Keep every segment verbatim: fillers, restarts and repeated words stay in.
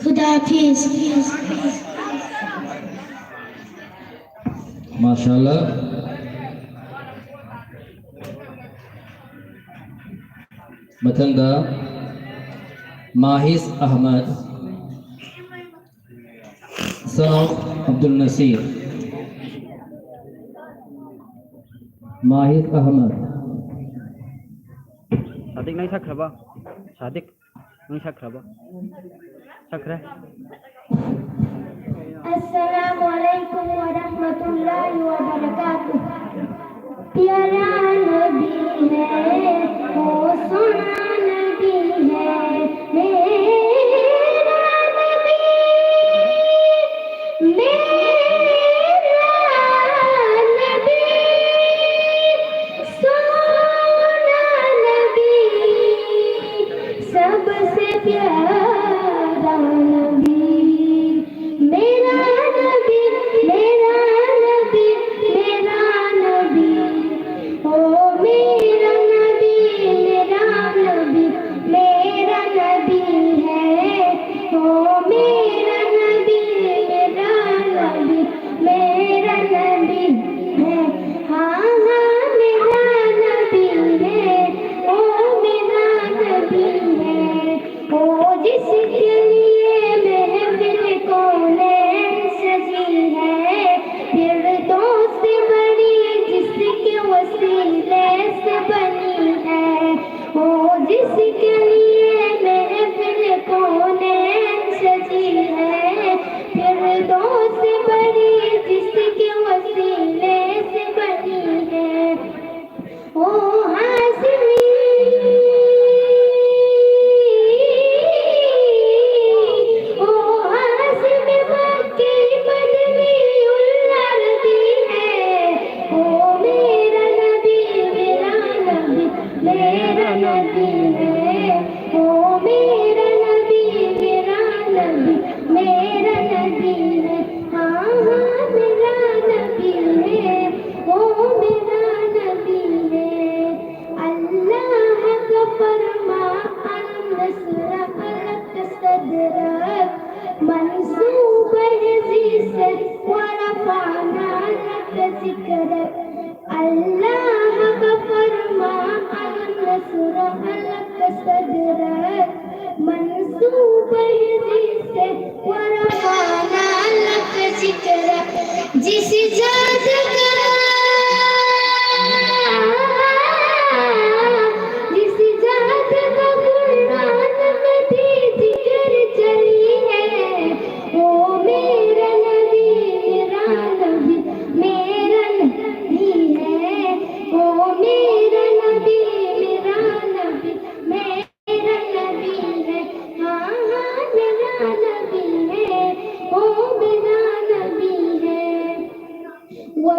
खुदा हाफिज। ꯃꯥꯁꯥ ꯑꯜꯂꯥ꯫ ꯃꯊꯪꯗ ꯃꯥꯍꯤꯁ Ahmad, son of Abdul Nasir. ꯃꯥꯍꯤꯁ Ahmad. ꯁꯥꯗꯤꯛ, ꯅꯪ ꯁꯛꯈ꯭ꯔꯕ? ꯁꯥꯗꯤꯛ, ꯅꯪ ꯁꯛꯈ꯭ꯔꯕ? ꯁꯛꯈ꯭ꯔꯦ꯫ السلام عليكم ورحمة الله وبركاته. پیارا نبی ہے، او سونا نبی ہے، میرا نبی، میرا نبی، سونا نبی، سب سے پیارا نبی، میرا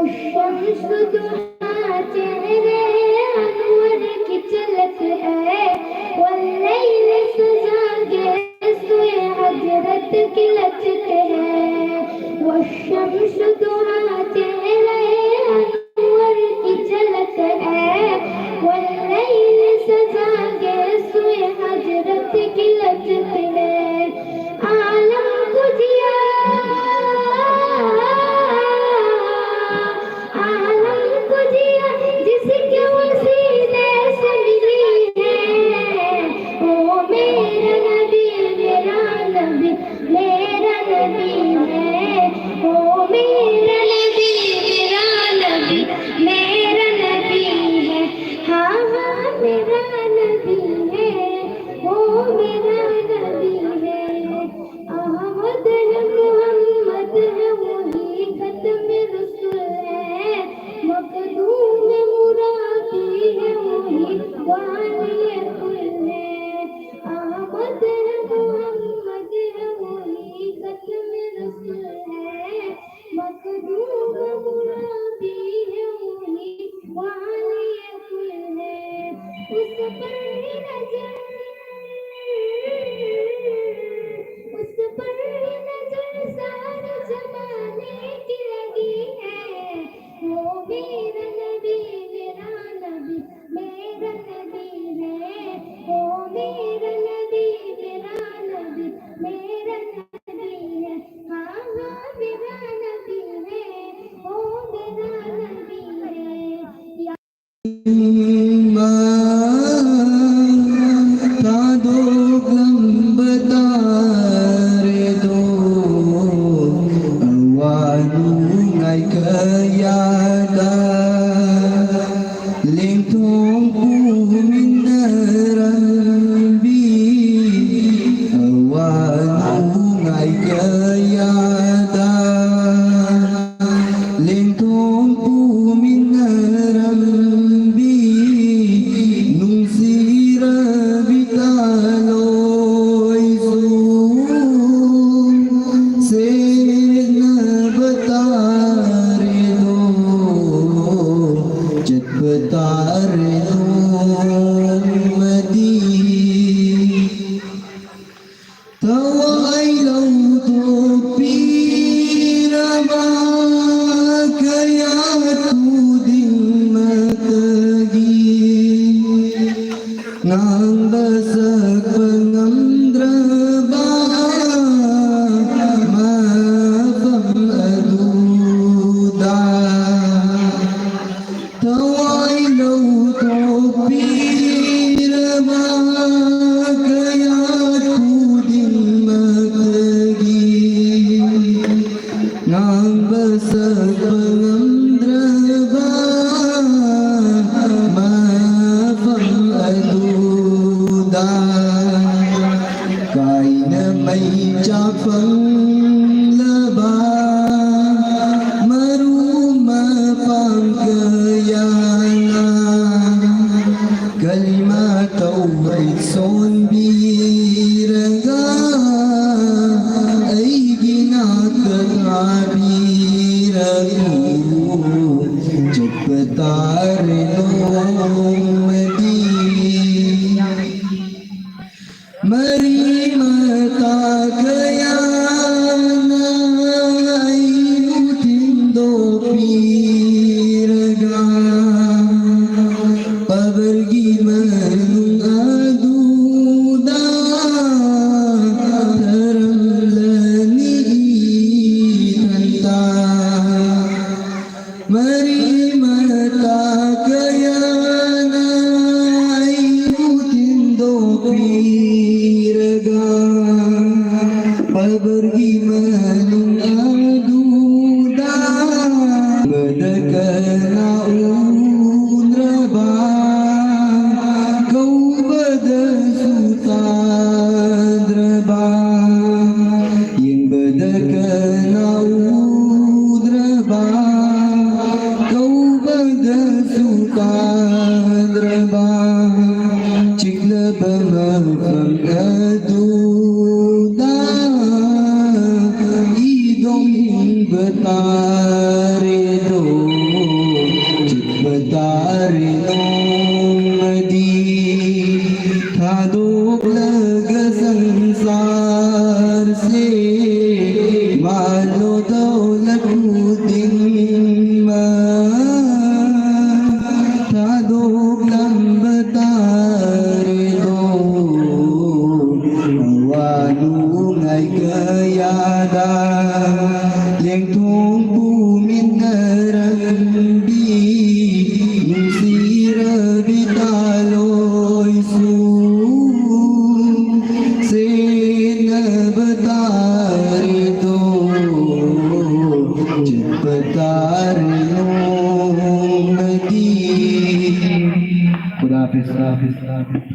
والشمس ضحاها چہرہ انور کی جھلک ہے، واللیل سجا کے سوئے حضرت کی لچک ہے۔ والشمس ضحاها چہرہ انور کی جھلک ہے، واللیل سجا کے سوئے حضرت کی لچک ہے۔ عالم کو جیا، عالم کو جیا، جس کے وسیلے سے ملی ہے۔ او میرا نبی، میرا نبی، میرا نبی ہے۔ او میرا نبی، میرا نبی، میرا نبی ہے۔ ہاں، ہاں، میرا نبی ہے۔ او میرا نبی ہے۔ احمد ہے، محمد ہے، وہی ختم رسول ہے۔ مخدوم مرادی ہے، وہی والی کل ہے۔ احمد ہے، محمد ہے، وہی ختم رسول ہے۔ مخدوم مرادی ہے، وہی والی کل ہے۔ اس پر نظر، اس پر نظر سارے زمانے کی لگی ہے۔ او میرا نبی، میرا نبی، میرا نبی ہے۔ او میرا نبی، میرا نبی، میرا نبی ہے۔ ہاں، ہاں، میرا نبی ہے۔ او میرا نبی ہے۔ یا Tado glam batare do, awanu ngai kayada, lingtong kuminaran bi, awanu ngai kayada, lingtong kuminaran bi. ꯍꯥꯡꯕ ꯁꯛꯄ ꯉꯝꯗ꯭ꯔꯕ ꯃꯐꯝ ꯑꯗꯨꯗ ꯀꯥꯏꯅ ꯃꯩ ꯆꯥꯛꯐꯝꯂꯕ ꯃꯔꯨ ꯃꯄꯥꯡ ꯀꯌꯥꯅ ꯀꯂꯤꯃꯥ ꯇꯧꯔꯦ ꯁꯣꯟꯕꯤꯔꯒ ꯑꯩꯒꯤ ꯅꯥꯛꯇ ꯊꯥꯕꯤꯔꯛꯎ꯫ ꯆꯠꯄ ꯇꯥꯔꯦ ꯅꯣꯡꯃꯗꯤ꯫ ꯃꯔꯤ ꯃꯇꯥ ꯀꯌꯥꯅ ꯑꯩꯕꯨ ꯊꯤꯟꯗꯣꯛꯄꯤꯔꯒ ꯀꯕꯔꯒꯤ ꯃꯅꯨꯡ ꯑꯗꯨꯗ ꯊꯔꯝꯂꯅꯤ ꯏꯊꯟꯇ꯫ ꯃꯔꯤ ꯃꯇꯥ ꯀꯌꯥꯅ ꯑꯩꯕꯨ ꯊꯤꯟꯗꯣꯛꯄꯤꯔꯒ ꯀꯕꯔꯒꯤ ꯃꯅꯨꯡ ꯑꯗꯨꯗ ꯕꯗ ꯀꯅꯥ ꯎꯗ꯭ꯔꯕ ꯀꯧꯕꯗꯁꯨ ꯇꯥꯗ꯭ꯔꯕ ꯌꯦꯡꯕꯗ ꯀꯅꯥ ꯎꯗ꯭ꯔꯕ ꯀꯧꯕꯗꯁꯨ ꯇꯥꯗ꯭ꯔꯕ ꯆꯤꯛꯂꯕ ꯃꯐꯝ ꯑꯗꯨꯗ ꯏꯗꯣꯝꯕ ꯇꯥꯔꯦꯗꯣ ꯆꯤꯛꯄ ꯇꯥꯔꯦ ꯅꯣꯡꯃꯗꯤ ꯊꯥꯗꯣꯛꯂꯒ ꯁꯪꯁꯥꯔꯁꯦ ꯃꯥꯜꯂꯣ ꯗꯧꯂꯠ ꯈꯨꯗꯤꯡꯃꯛ ꯊꯥꯗꯣꯛꯂꯝꯕ ꯇꯥꯔꯦꯗꯣ ꯑꯋꯥ ꯅꯨꯡꯉꯥꯏ ꯀꯌꯥꯗ ꯂꯦꯡꯊꯣꯡ ꯄꯨꯃꯤꯟꯅꯔꯛ ꯇꯥꯔꯅꯣ ꯅꯪꯗꯤ꯫ ꯈꯨꯗꯥ ꯍꯥꯐꯤꯖ, ꯈꯨꯗꯥ ꯍꯥꯐꯤꯖ, ꯈꯨꯗꯥ ꯍꯥꯐꯤꯖ꯫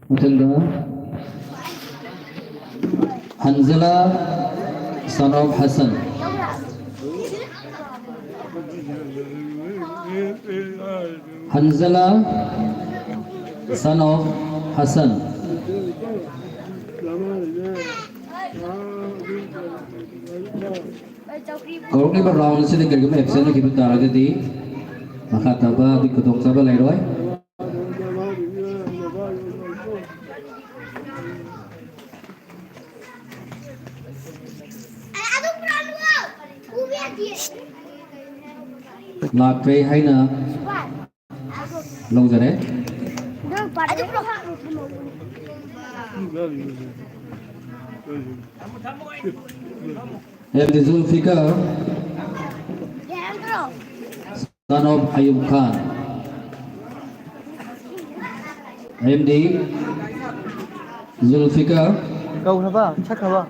ꯃꯊꯪꯗ ꯍꯟꯖꯂꯥ, son of Hasan. ꯍꯟꯖꯂꯥ, son of Hasan. ꯀꯧꯔꯛꯂꯤꯕ round ꯑꯁꯤꯗ ꯀꯔꯤꯒꯨꯝꯕ absent ꯑꯣꯏꯈꯤꯕ ꯇꯥꯔꯒꯗꯤ ꯃꯈꯥ ꯇꯥꯕ ꯑꯗꯨꯒꯤ ꯈꯨꯗꯣꯡꯆꯥꯕ ꯂꯩꯔꯣꯏ꯫ ꯂꯥꯛꯇ꯭ꯔꯦ ꯍꯥꯏꯅ ꯂꯧꯖꯔꯦ꯫ M D Zulfikar, son of Ayub Khan. M D Zulfikar, ꯀꯧꯈ꯭ꯔꯕ? ꯁꯛꯈ꯭ꯔꯕ?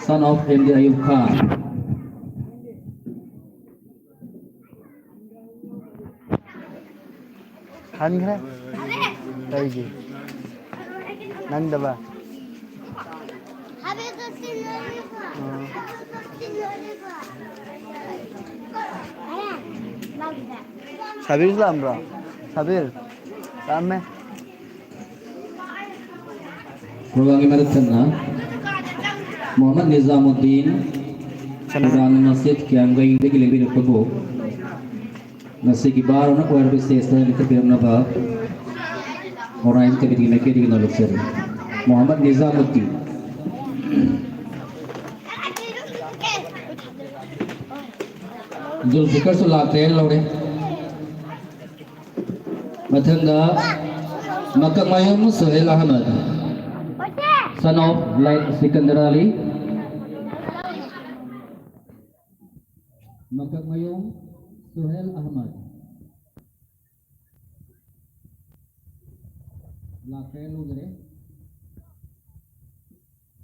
Son of M D Ayub Khan. ꯍꯟꯈ꯭ꯔꯦ꯫ ꯀꯩꯒꯤ? ꯅꯪꯗꯕ? ꯁꯥꯕꯤꯔꯁꯨ ꯂꯥꯛꯑꯝꯕ꯭ꯔꯣ? ꯁꯥꯕꯤꯔ? ꯂꯥꯛꯑꯝꯃꯦ꯫ ꯄ꯭ꯔꯣꯒ꯭ꯔꯥꯝꯒꯤ ꯃꯔꯛ ꯊꯠꯅ ꯃꯣꯍꯝꯃꯗ ꯅꯤꯖꯥꯃꯨꯗꯗꯤꯟ, ꯀꯅꯥ? ꯄ꯭ꯔꯣꯒ꯭ꯔꯥꯝ ꯃꯁꯖꯤꯗ ꯀꯤꯌꯥꯝꯒꯩꯗꯒꯤ ꯂꯦꯡꯕꯤꯔꯛꯄꯕꯨ ꯉꯁꯤꯒꯤ ꯕꯥꯔ ꯑꯣꯏꯅ ꯑꯣꯏꯔꯕ stage ꯇ ꯂꯤꯡꯈꯠꯄꯤꯔꯛꯅꯕ ꯑꯣꯔꯥꯏꯟ ꯀꯃꯤꯇꯤꯒꯤ ꯃꯥꯏꯀꯩꯗꯒꯤ ꯅꯣꯜꯂꯛꯆꯔꯤ꯫ ꯃꯣꯍꯝꯃꯗ ꯅꯤꯖꯥꯃꯨꯗꯗꯤꯟ꯫ ꯖꯨꯜꯐꯤꯀꯔꯁꯨ ꯂꯥꯛꯇ꯭ꯔꯦꯅ ꯂꯧꯔꯦ꯫ ꯃꯊꯪꯗ ꯃꯀꯛꯃꯌꯨꯝ Sohail Ahmad, son of late Sikandar ꯑꯂꯤ꯫ ꯃꯀꯛꯃꯌꯨꯝ ꯁꯣꯍꯦꯜ ꯑꯍꯃꯗ꯫ ꯂꯥꯛꯈ꯭ꯔꯦ, ꯂꯧꯖꯔꯦ꯫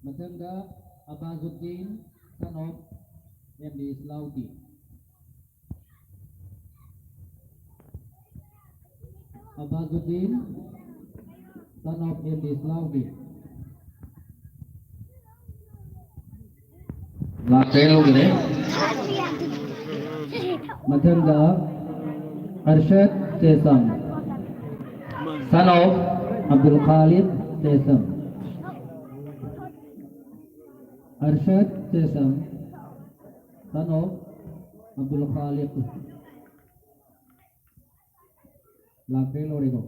ꯃꯊꯪꯗ ꯑꯕꯥꯖꯨꯗꯤꯟ, son of M D ꯏꯁꯂꯥꯎꯗꯤ꯫ ꯑꯕꯥꯖꯨꯗꯤꯟ, son of M D ꯏꯁꯂꯥꯎꯗꯤ꯫ ꯂꯥꯛꯇ꯭ꯔꯦ, ꯂꯧꯈ꯭ꯔꯦ꯫ ꯃꯊꯪꯗ ꯑꯔꯁꯗ ꯇꯦꯁꯝ, son of Abdul ꯈꯥꯂꯤꯗ ꯇꯦꯁꯝ꯫ ꯑꯔꯁꯗ ꯇꯦꯁꯝ, son of Abdul ꯈꯥꯂꯤꯗ꯫ ꯂꯥꯛꯇ꯭ꯔꯦ, ꯂꯧꯔꯦꯀꯣ꯫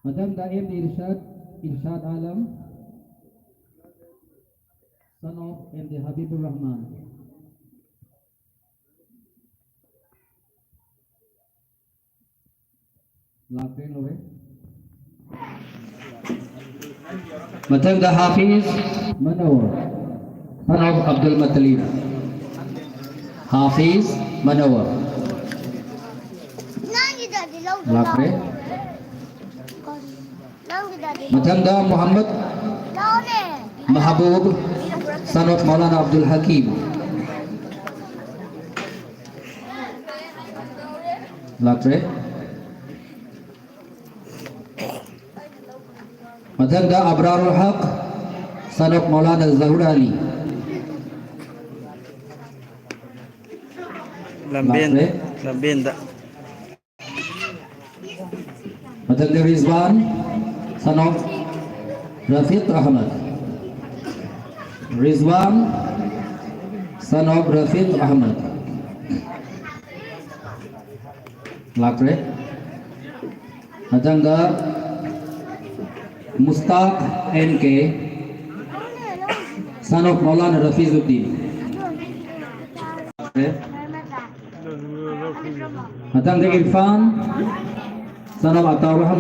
ꯃꯊꯪꯗ M D ꯏꯔꯁꯥꯗ, ꯏꯔꯁꯥꯗ Alam, son of M D ꯍꯕꯤꯕꯨꯔ Rahman. ꯂꯥꯛꯇ꯭ꯔꯦ, ꯂꯧꯔꯦ꯫ ꯃꯊꯪꯗ ꯍꯥꯐꯤꯖ ꯃꯅꯣꯔ, son of ꯑꯕꯗꯨꯜ ꯃꯇꯂꯤꯕ꯫ ꯍꯥꯐꯤꯖ ꯃꯅꯣꯔ꯫ ꯅꯪꯒꯤꯗꯗꯤ ꯂꯧꯗ ꯂꯥꯛꯈ꯭ꯔꯦ꯫ ꯂꯥꯛꯑꯣ꯫ ꯅꯪꯒꯤꯗꯗꯤ ꯃꯊꯪꯗ ꯃꯨꯍꯝꯃꯗ ꯂꯥꯛꯑꯣꯅꯦ꯫ ꯃꯍꯕꯨꯕ, son of ꯃꯧꯂꯥꯅꯥ ꯑꯕꯗꯨꯜ ꯍꯀꯤꯝ꯫ ꯂꯥꯛꯇ꯭ꯔꯦ꯫ ꯃꯊꯪꯗ ꯑꯕ꯭ꯔꯥꯔꯨꯜ ꯍꯛ, son of ꯃꯧꯂꯥꯅꯥ ꯖꯍꯨꯔ ꯑꯂꯤ꯫ ꯂꯝꯕꯦꯟ, ꯂꯥꯛꯇ꯭ꯔꯦ꯫ ꯂꯝꯕꯦꯟꯗ꯫ ꯃꯊꯪꯗ Rizwan, son of ꯔꯐꯤꯛ Ahmad. Rizwan, son of ꯔꯐꯤꯛ Ahmad. ꯂꯥꯛꯇ꯭ꯔꯦ꯫ ꯃꯊꯪꯗ Mushtaq and K, son of Maulana ꯔꯐꯤꯖꯨꯗꯤꯟ꯫ ꯂꯥꯛꯇ꯭ꯔꯦ꯫ ꯃꯊꯪꯗ ꯏꯔꯐꯥꯟ, son of ꯑꯇꯥꯎꯔ ꯔꯍꯃꯥꯟ꯫